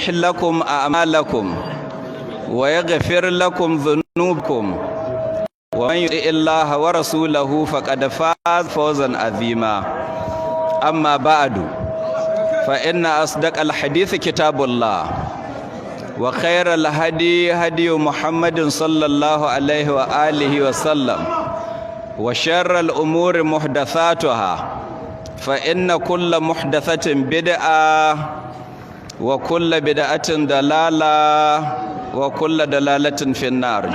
لكم أعمالكم ويغفر لكم ذنوبكم، ومن يطع الله ورسوله فقد فاز فوزا عظيما. أما بعد، فإن أصدق الحديث كتاب الله، وخير الهدي هدي محمد صلى الله عليه وآله وسلم، وشر الأمور محدثاتها، فإن كل محدثة بدعة، وكل بدعة ضلالة، وكل ضلالة في النار.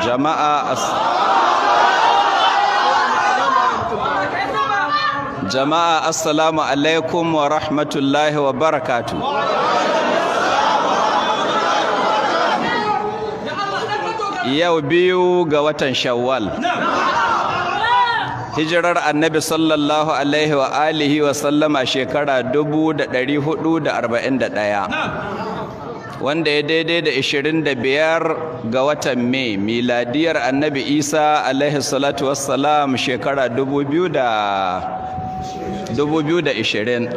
جماعة، السلام عليكم ورحمة الله وبركاته. Yau 2 ga watan Shawwal, hijirar Annabi sallallahu alaihi wa alihi wa sallama shekara 1441, wanda ya daidai da 25 ga watan Mai, miladiyar Annabi Isa alaihi salatu wassalam shekara 2020.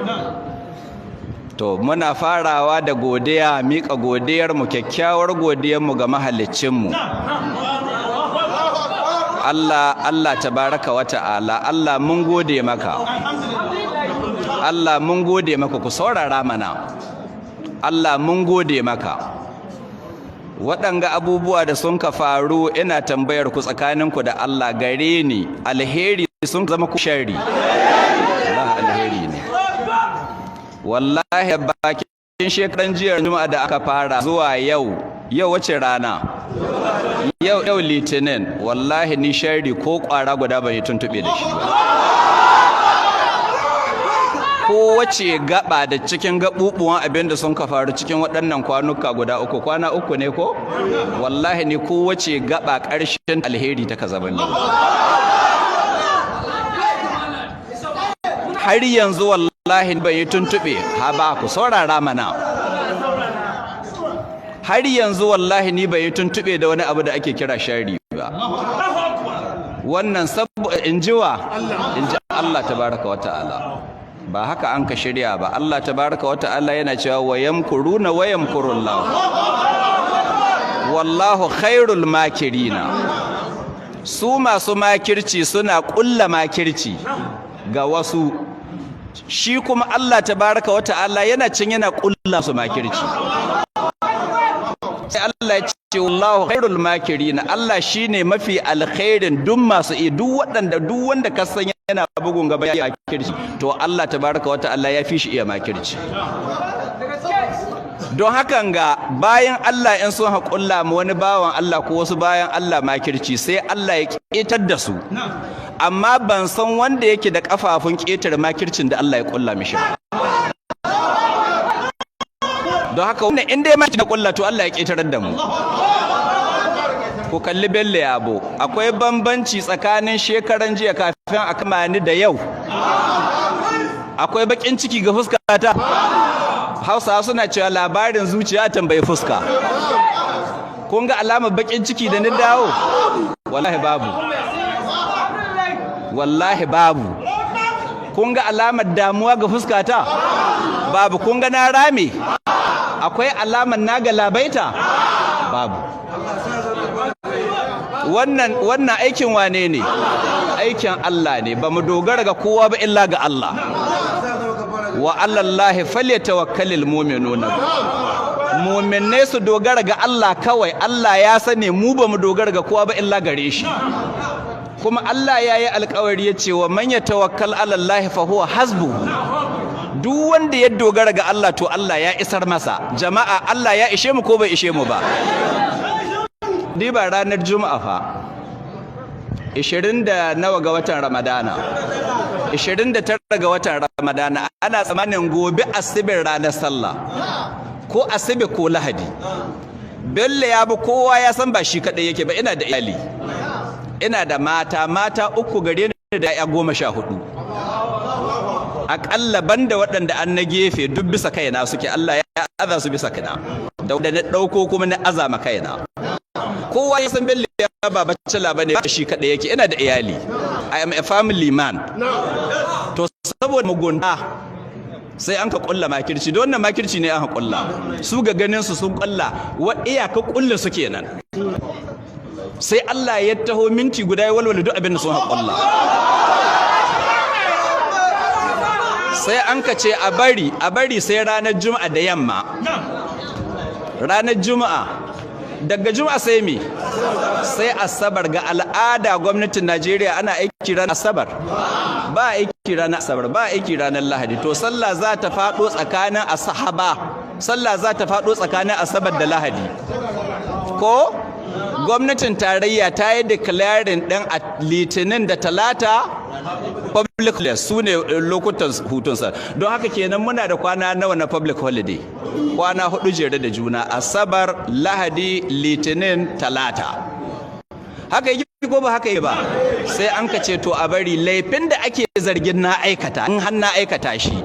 To, muna farawa da godiya, miƙa godiyarmu, kyakkyawar godiyarmu ga mahaliccinmu Allah, Allah tabaraka wa ta'ala. Allah, mun gode maka. Allah, mun gode maka. Ku saurara mana. Allah, mun gode maka. Waɗanga abubuwa da sun ka faru, ina tambayar ku, tsakaninku da Allah, gare ni alheri sun zama ku sharri? Allah, alheri ne. Wallahi, bakin shekaran jiya Juma'a da aka fara zuwa yau, yau wace rana? Yau Litinin. Wallahi ni sharri ko kwara guda ban yi tuntube da shi ba. Ko wace gaba da cikin gabubuwan abin da sun ka faru cikin waɗannan kwanuka guda 3, kwana 3 ne ko? Wallahi ni ko wace gaba ƙarshen alheri ta ka zama ne. Har yanzu wallahi ban yi tuntube. Ha ba, ku saurara mana. Har yanzu wallahi ni ban yi tuntube da wani abu da ake kira sharri ba. Wannan sabu in jiwa in ji Allah tabaraka wa ta'ala. Ba haka an ka shirya ba. Allah tabaraka wa ta'ala yana cewa: "Wa yamkuruna wa yamkurullahu, wallahu khairul makirina." Su masu makirci suna ƙulla makirci ga wasu, shi kuma Allah tabaraka wa ta'ala yana cin yana ƙulla su makirci. Sai Allah ya ce: "Wallahu khairul makirin." Allah shine mafi alkhairin duk masu iya, duk waɗanda, duk wanda ka san yana bugun gaba ya makirci, to Allah tabaraka wa ta'ala ya fi shi iya makirci. Don hakan ga bayan Allah in sun haƙulla mu wani bawan Allah ko wasu bayan Allah makirci, sai Allah ya ƙetar da su. Amma ban san wanda yake da kafafun ƙetare makircin da Allah ya ƙulla mishi ba. Don haka wannan in dai makirci na ƙulla, to Allah ya ƙetarar da mu. Ku kalli Bello Yabo, akwai bambanci tsakanin shekaran jiya kafin a kama ni da yau? Akwai bakin ciki ga fuskata? Hausawa suna cewa labarin zuciya tambayi fuska. Kun ga alamar bakin ciki da ni dawo? Wallahi babu, wallahi babu. Kun ga alamar damuwa ga fuskata? Babu. Kun ga na rame? Akwai alamar na galabaita? Babu. Wannan aikin wane ne? Aikin Allah ne. Ba mu dogara ga kowa ba illa ga Allah. Wa alallahi falyatawakkalul mu'minuna. Mu'minai su dogara ga Allah kawai. Allah ya sani mu ba mu dogara ga kowa ba illa gare shi. Kuma Allah ya yi alkawari, ya ce: "Wa man yatawakkal ala Allah fa huwa hasbuhu." Duk wanda ya dogara ga Allah, to Allah ya isar masa. Jama'a, Allah ya ishe mu ko bai ishe mu ba? Diba ranar Juma'a fa, 20 da nawa ga watan Ramadana? 29 ga watan Ramadana. Ana tsammanin gobe Asibin, ranar sallah, ko Asibi ko Lahadi. Bello ya bi kowa ya san ba shi kadai yake ba. Ina da iyali, ina da mata, mata 3 gare ni da ya 14 aƙalla, banda waɗanda an na gefe, duk bisa kaina suke. Allah ya aza su bisa kaina, da na ɗauko kuma na azama kaina. Kowa ya san Bello ya ba bachelor bane, ba shi kadai yake. Ina da iyali, I am a family man. To, saboda mugunta Sai an ka kulla makirci. Don wannan makirci ne an ka kulla. Su ga ganin su sun kulla wa iyaka kulla su kenan. Sai Allah ya taho minti guda ya walwala duk abin da sun haƙulla. Sai an ka ce a bari, a bari sai ranar Juma'a da yamma. Ranar Juma'a, daga Juma'a sai me? Sai Asabar. Ga al'ada gwamnatin Najeriya ana aiki ranar Asabar? Ba aiki ranar Asabar, ba aiki ranar Lahadi. To sallah za ta faɗo tsakanin asahaba, sallah za ta faɗo tsakanin Asabar da Lahadi. Ko gwamnatin tarayya ta yi declaring ɗin a Litinin da Talata public holiday, su ne lokutan hutunsa. Don haka kenan muna da kwana nawa na public holiday? Kwana 4 jere da juna: Asabar, Lahadi, Litinin, Talata. Haka yi ko ba haka yi ba? Sai an ka ce to a bari laifin da ake zargin na aikata, in har na aikata shi,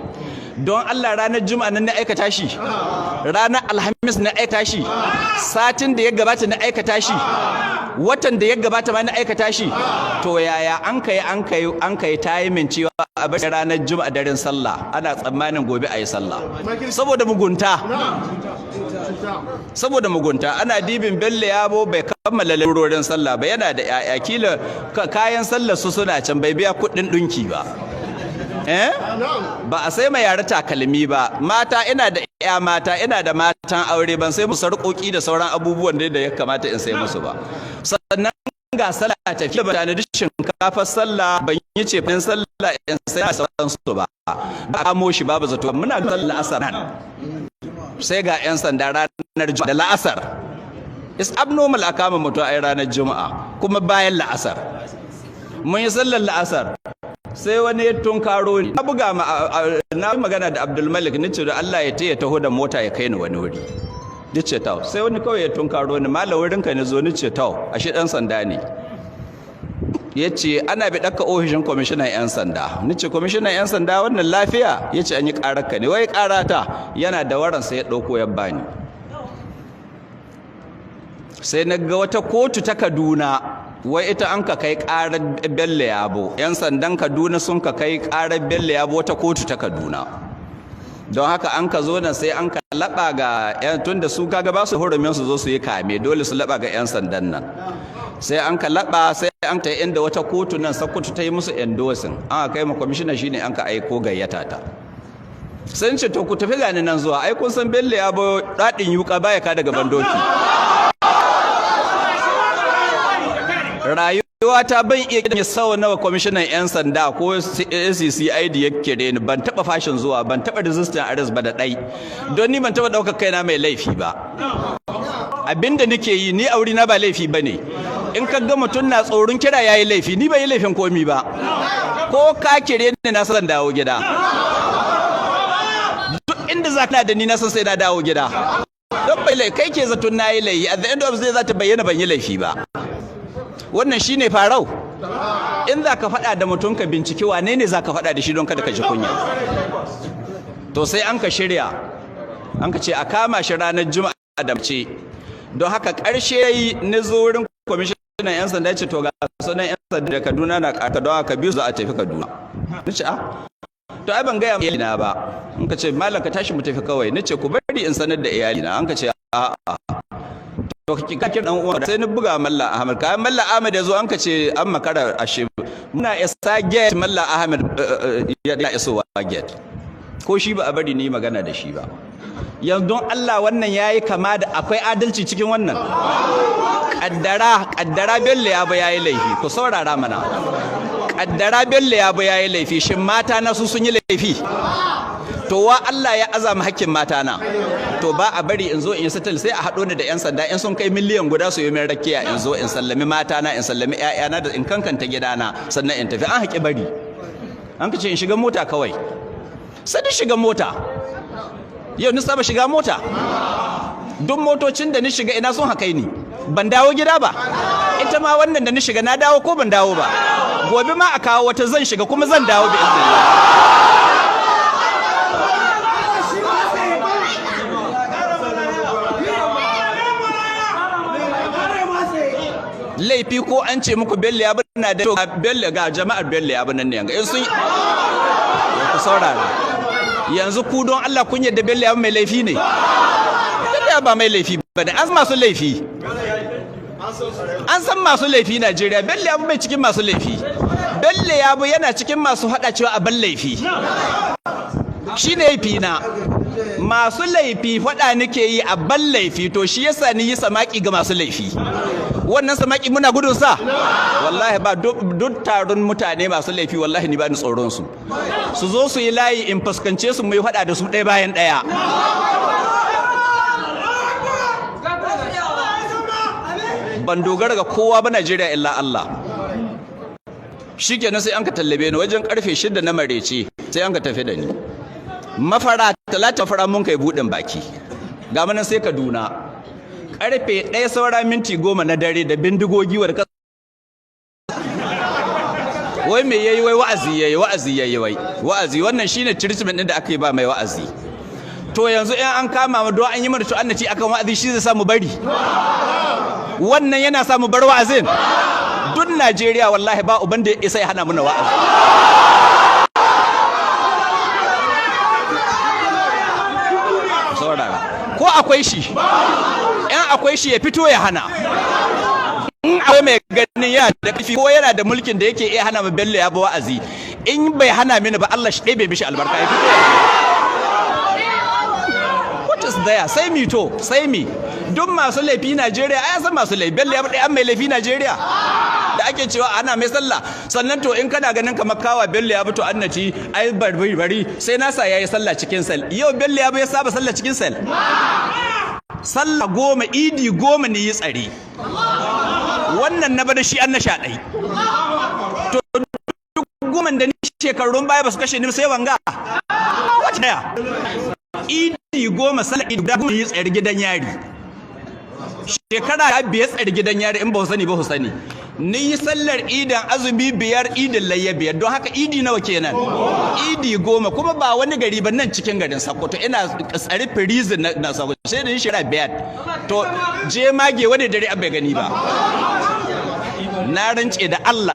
don Allah ranar Juma'a nan na aikata shi? Ranar Alhamis na aikata shi? Satin da ya gabata na aikata shi? Watan da ya gabata ma na aikata shi? To yaya an kai timing cewa a bari ranar Juma'a daren sallah, ana tsammanin gobe a yi sallah? Saboda mugunta, saboda mugunta. Ana dibin Bello Yabo bai kammala lalurorin sallah ba, yana da 'ya'ya, kila kayan sallah su suna can, bai biya kuɗin ɗinki ba, eh, ba a sai ma yara takalmi ba, mata, ina da ya mata, ina da matan aure, ban sai musu sarƙoƙi da sauran abubuwan da ya kamata in sai musu ba. Sannan ga sallah tafi, ba tanadi shinkafar sallah, ban yi cefin sallah in sai sauran su ba. Ba kamo shi babu zato, muna sallah asar nan sai ga 'yan sanda ranar Juma'a da la'asar. It's abnormal a kama mutum a ranar Juma'a kuma bayan la'asar. Mun yi sallar la'asar, sai wani ya tunkaro ni. Na buga ma, na magana da Abdulmalik, ni ce da Allah ya taya taho da mota ya kai ni wani wuri. Ni ce tau. Sai wani kawai ya tunkaro ni, "Malam, wurin ka ne zo." Ni ce tau, ashe dan sanda ne. Ya ce ana bi ɗaka ofishin kwamishinan 'yan sanda. Ni ce kwamishinan 'yan sanda, wannan lafiya? Ya ce an yi ƙararka ne. Wai ƙarata? Yana da waran sai ya ɗauko ya bani. Sai na ga wata kotu ta Kaduna, wai ita an ka kai ƙarar Bello Yabo. 'Yan sandan Kaduna sun ka kai ƙarar Bello Yabo wata kotu ta Kaduna. Don haka an ka zo nan, sai an ka laɓa ga 'yan, tun da su kaga ba su hurumin su zo su yi kame, dole su laɓa ga 'yan sandan nan. Sai an ka laɓa, sai an ta inda wata kotu nan Sokoto ta yi musu endorsing, an ka kai ma kwamishina, shine an ka aiko gayyata ta. Sun ce to ku tafi, gani nan zuwa. Ai kun san Bello Yabo, daɗin yuka baya ka daga bandoki. Rayuwa ta ban iya kidan sau nawa kwamishinan 'yan sanda ko CCID ya kire ni, ban taba fashin zuwa, ban taba resistant arrest ba da ɗai, don ni ban taba ɗaukar kaina mai laifi ba. Abinda nake yi ni auri na ba laifi bane. In ka ga mutum na tsoron kira yayi laifi, ni ban yi laifin komi ba. Ko ka kire ni, na san dawo gida. Duk inda za ka da ni, na san sai na dawo gida. Don bai kai ke zaton na yi laifi, at the end of the day za ta bayyana ban yi laifi ba. Wannan shine farau. In za ka faɗa da mutum, ka binciki wane ne za ka faɗa da shi, don kada ka ji kunya. To sai an ka shirya, an ka ce a kama shi ranar Juma'a da mace. Don haka ƙarshe yayi ni zo wurin kwamishinan 'yan sanda, ce to ga sunan 'yan sanda da Kaduna na ƙarka, don haka biyu za a tafi Kaduna. Ni ce a to ai ban gaya iyalina ba. In ka ce malam, ka tashi mu tafi kawai. Ni ce ku bari in sanar da iyalina. An ka ce a'a. To ka kira dan uwa, sai ni buga Mallam Ahmad. Kayan Mallam Ahmad yazo, an ka ce an makara, ashe muna isa gate Mallam Ahmad ya isowa gate. Ko shi ba a bari ni magana da shi ba. Yanzu don Allah wannan yayi kama da akwai adalci cikin wannan? Kaddara, kaddara Bello ya ba yayi laifi. Ku saurara mana. Kaddara Bello ya ba yayi laifi, shin mata na su sun yi laifi? To wa Allah ya azama hakkin mata na? To ba a bari in zo in yi settle, sai a haɗo ni da 'yan sanda in sun kai miliyan 1 su yi min rakiya, in zo in sallami mata na, in sallami 'ya'yana, da in kankanta gidana, sannan in tafi. An haƙi bari. An ka ce in shiga mota kawai, sai da shiga mota. Yau ni saba shiga mota, duk motocin da ni shiga ina sun hakai ni? Ban dawo gida ba? Ita ma wannan da ni shiga, na dawo ko ban dawo ba? Gobe ma a kawo wata, zan shiga kuma zan dawo bi iznillah. Laifi ko an ce muku Bello ya na da Bello, ga jama'ar Bello ya nan ne yanga in sun ku saurara. Yanzu ku don Allah, kun yadda Bello Yabo mai laifi ne? Bello Yabo ba mai laifi ba ne. An masu laifi, an san masu laifi Najeriya. Bello Yabo bai cikin masu laifi. Bello Yabo yana cikin masu hada cewa a ban laifi. Shi ne laifi na masu laifi, faɗa nake yi a ban laifi. To shi yasa ni yi samaki ga masu laifi. Wannan samaki muna gudun sa. Wallahi ba duk taron mutane masu laifi, wallahi ni ba ni tsoron su. Su zo su yi layi in fuskance su, mu yi faɗa da su ɗaya bayan ɗaya. Ban dogara ga kowa ba Najeriya illa Allah. Shikenan, sai an ka tallabe ni wajen karfe 6 na marece, sai an ka tafi da ni Mafara. Talata Mafara mun kai buɗin baki, ga manan sai Kaduna karfe 10:50 na dare da bindigogi. Wa wai me yayi? Wai wa'azi yayi, wa'azi yayi, wai wa'azi. Wannan shine treatment din da aka yi ba mai wa'azi. To yanzu in an kama mu don an yi mana tu'annaci akan wa'azi, shi zai sa mu bari? Wannan yana sa mu bar wa'azin? Duk Najeriya wallahi ba uban da ya isa ya hana muna wa'azi. Saurara, ko akwai shi? In akwai shi, ya fito ya hana. In akwai mai ganin yana da ƙarfi ko yana da mulkin da yake iya hana mu Bello ya ba wa'azi, in bai hana mini ba, Allah shi ɗebe mishi albarka. Ya fito. What is there? Sai mi? To sai mi? Duk masu laifi Najeriya ai san masu laifi. Bello ya an mai laifi Najeriya da ake cewa ana mai sallah? Sannan to in kana ganin kamar kawa Bello ya to annaci, ai bari bari sai na sa yayi sallah cikin cell. Yau Bello ya ya saba sallah cikin cell. Sallah 10, idi 10 ne yi tsare. Wannan na bada shi an na 11. To duk goman da ni shekarun baya ba su kashe ni sai wanga wata daya. Idi 10, sallah idi guda 10 yi tsare gidan yari. Shekara ta 5 tsare gidan yari. In ba ku sani ba, ku sani. Ni yi sallar idan azumi 5, idin layya 5. Don haka idi nawa kenan? Idi 10. Kuma ba wani gari ba, nan cikin garin Sokoto ina tsare, prison na Sokoto, sai da ni shekara 5. To je mage wani dare an bai gani ba. Na rance da Allah,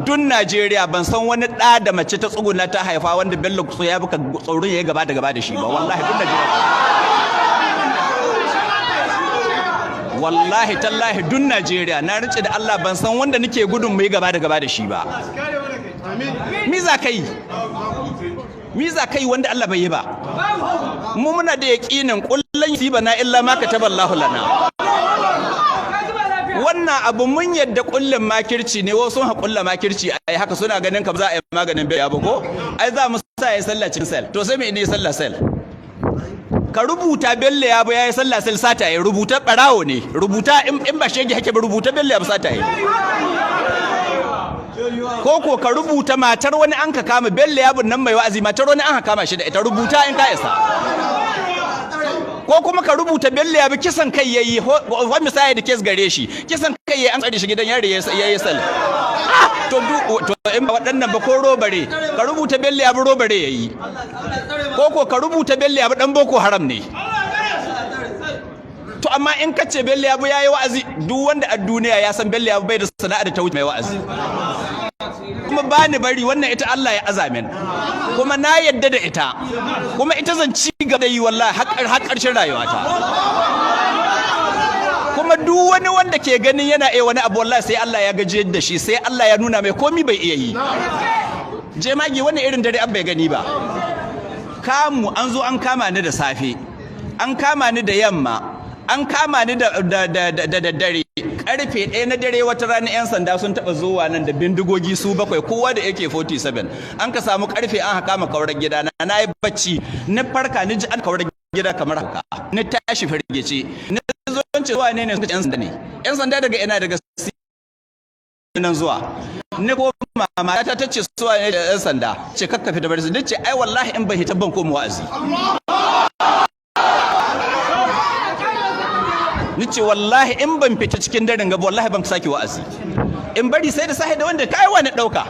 duk Najeriya ban san wani ɗa da mace ta tsuguna ta haifa wanda Bello ya buka tsoron ya gaba da gaba da shi ba. Wallahi duk Najeriya, wallahi tallahi, duk Najeriya, na rance da Allah, ban san wanda nake gudun mu yi gaba da gaba da shi ba. Mi za ka yi? Mi za ka yi wanda Allah bai yi ba? Mu muna da yaƙinin kullun na illa ma kataballahu lana. Wannan abu mun yadda kullun makirci ne. Wasu sun haƙulla makirci, ai haka suna ganin kam za a yi maganin bai ba ko ai za mu sa ya sallah cikin cell. To sai me ne sallah cell? Ka rubuta Bello ya ba yayi sallah cell, sata ya rubuta, barawo ne. Rubuta, in ba shege hake ba, rubuta Bello ya ba sata ya. Ko ka rubuta matar wani an ka kama Bello ya nan mai wa'azi, matar wani an ka kama shi da ita. Rubuta in ka isa. Ko kuma ka rubuta Bello ya bi kisan kai yayi, wa misali da case gare shi, kisan kai yayi, an tsare shi gidan yari yayi cell. To to in ba waɗannan ba, ko robbery, ka rubuta Bello ya bi robbery yayi. Ko ka rubuta Bello ya bi dan Boko Haram ne. To amma in ka ce Bello ya bi yayi wa'azi, duk wanda a duniya ya san Bello ya bai da sana'a da ta wuce mai wa'azi. Kuma ba ni bari. Wannan ita Allah ya azamin, kuma na yadda da ita, kuma ita zan ci gaba da yi wallahi har ƙarshen rayuwata. Kuma duk wani wanda ke ganin yana iya wani abu, wallahi sai Allah ya gajiyar da shi, sai Allah ya nuna mai komi bai iya yi. Jemagi wani irin dare an bai gani ba. Kamu an zo an kama ni da safe, an kama ni da yamma, an kama ni da daddare, karfe 1 na dare. Wata rana 'yan sanda sun taɓa zuwa nan da bindigogi su bakwai, kowa da AK-47. An ka samu karfe an haka kaurar gida na. Na yi bacci, na farka, ni ji an kaurar gida kamar haka. Ni tashi firgice, ni zo ce zuwa ne suka ce 'yan sanda ne. 'Yan sanda daga ina? Daga nan zuwa. Ni ko mama ta tace suwa ne da 'yan sanda ce kakka fita bari su. Ni ce ai wallahi in ban hita ban koma wa'azi. Ni ce wallahi in ban fita cikin daren gaba, wallahi ban sake wa'azi, in bari sai da sahi da wanda kai wani dauka.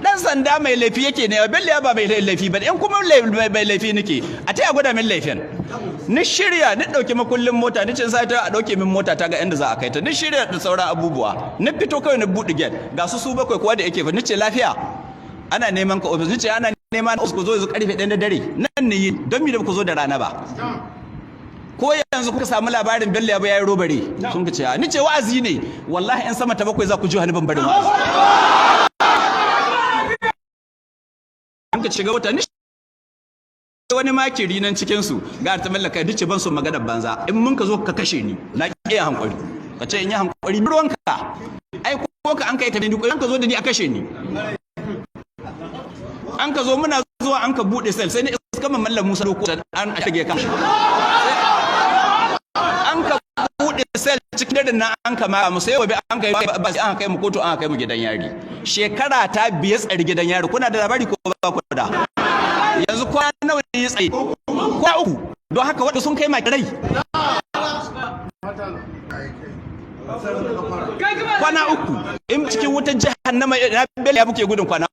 Dan sanda mai laifi yake ne, Bello ba mai laifi ba. In kuma mai laifi nake, a taya gwada min laifin. Ni shirya, ni dauki makullin mota, ni ce sai ta a dauke min mota ta ga inda za a kai ta. Ni shirya da sauran abubuwa, ni fito kawai, ni buɗe gate, ga su su bakwai, kowa da yake fa. Ni ce lafiya? Ana neman ka office. Ni ce ana Nema ku zo yanzu karfe 1 na dare nan ne yi, don mi da ku zo da rana ba? Ko yanzu kuka samu labarin Bello Yabo yayi robbery? Sun ka ce ni ce wa'azi ne. Wallahi in sama ta bakwai za ku ji hannu, ban barin wa'azi. An ka shiga wata ni wani makiri nan cikin su ga ta mallaka ni ce ban son maganar banza. In mun ka zo ka kashe ni, na ƙi hankuri. Ka ce in yi hankuri, ruwanka. Ai ko ka an kai ta ni, an ka zo da ni a kashe ni. An ka zo, muna zuwa an ka bude cell, sai ni iska Mallam Musa Doko an shige ka. An ka bude cell cikin daren nan, an ka mara mu, sai gobe an kai ba sai an kai mu kotu, an kai mu gidan yari. Shekara ta biye tsari gidan yari. Kuna da labari ko ba ku da? Yanzu kwana nawa ne tsaye? Kwa uku. Don haka wanda sun kai ma rai kwana 3 in cikin wutar jahannama na Bello ya muke gudun kwana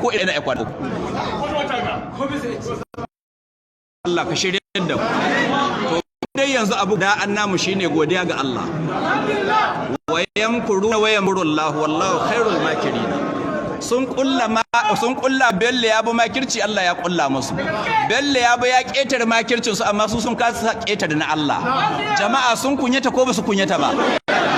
ko ina ya kwana 3. Allah ka shirye da mu. To dai yanzu abu da an namu shine godiya ga Allah. Wa yamkuru wa yamkuru Allah, wallahu khairul makirin. Sun kulla ma, sun kulla Bello ya bi makirci, Allah ya kulla musu. Bello ya bi ya ketare makircin su, amma su sun kasa ketare na Allah. Jama'a, sun kunyata ko ba su kunyata ba?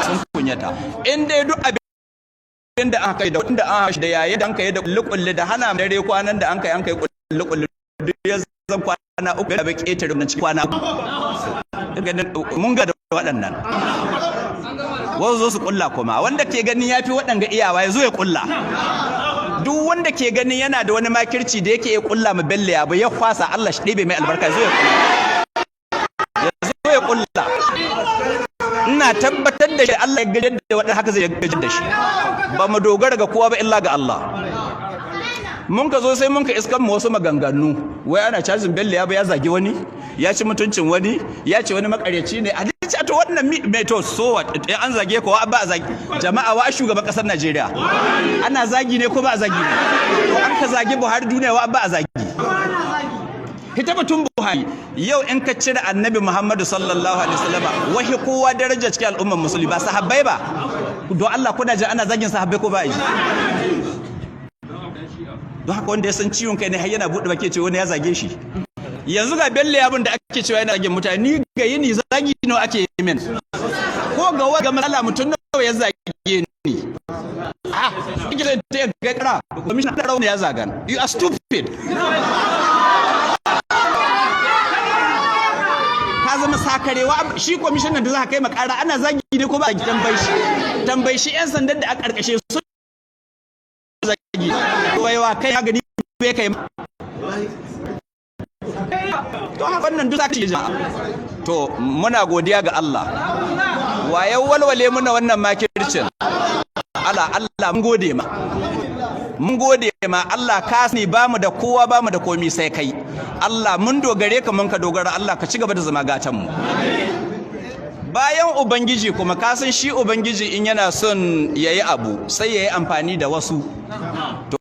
Sun kunyata. In dai duk abin da aka yi da wanda an da yayi da an kai da kullu kullu da hana dare kwanan da an kai kullu kullu duk ya zan kwana 3 da bai ketare nan cikin kwana mun ga da waɗannan wasu zo su kulla. Kuma wanda ke ganin yafi waɗanga iyawa ya zo ya kulla. Duk wanda ke ganin yana da wani makirci da yake ya kulla ma Bello ya ya kwasa, Allah shi ɗebe mai albarka, ya zo ya kulla, ya zo ya kulla. Ina tabbatar da shi Allah ya gajar da waɗanda haka zai gajar da shi. Ba mu dogara ga kowa ba illa ga Allah. Mun ka zo sai mun ka iskan mu wasu maganganu, wai ana cajin Bello ya ya zagi wani, ya ci mutuncin wani, ya ce wani makaryaci ne. A ce to wannan mai to so what? An zage ko ba a zagi? Jama'a, wa shugaban kasar Najeriya ana zagi ne ko ba a zagi ne? To an ka zagi Buhari, duniya wa ba a zagi? Hita batun Buhari. Yau in ka cire Annabi Muhammadu sallallahu alaihi wasallam, wahi kowa daraja cikin al'ummar musulmi ba sahabbai ba? Don Allah, kuna ji ana zagin sahabbai ko ba yi? Don haka wanda ya san ciwon kai ne har yana buɗe baki ce wani ya zage shi. Yanzu ga Bello Yabon da ake cewa yana zagin mutane, ni ga yini zagi nawa ake yi min? Ko ga wa ga matsala mutum nawa ya zage ni? Ah, kike zai ta ga kara commissioner rauni ya zagan. You are stupid, ka zama sakarewa. Shi kwamishinan da za ka kai makara ana zagi ne ko ba? Tambayi shi, tambayi shi. Yan sandan da a karkashe su zagi waiwa kai ya gani bai kai. To haka wannan duk zaka jama'a. To muna godiya ga Allah. Waye walwale muna wannan makircin? Allah. Allah, mun gode ma, mun gode ma. Allah, ka sani bamu da kowa, bamu da komi sai kai. Allah, mun dogare ka, mun ka dogara. Allah, ka ci gaba da zama gatan mu. Bayan ubangiji kuma, ka san shi ubangiji in yana son yayi abu sai yayi amfani da wasu. To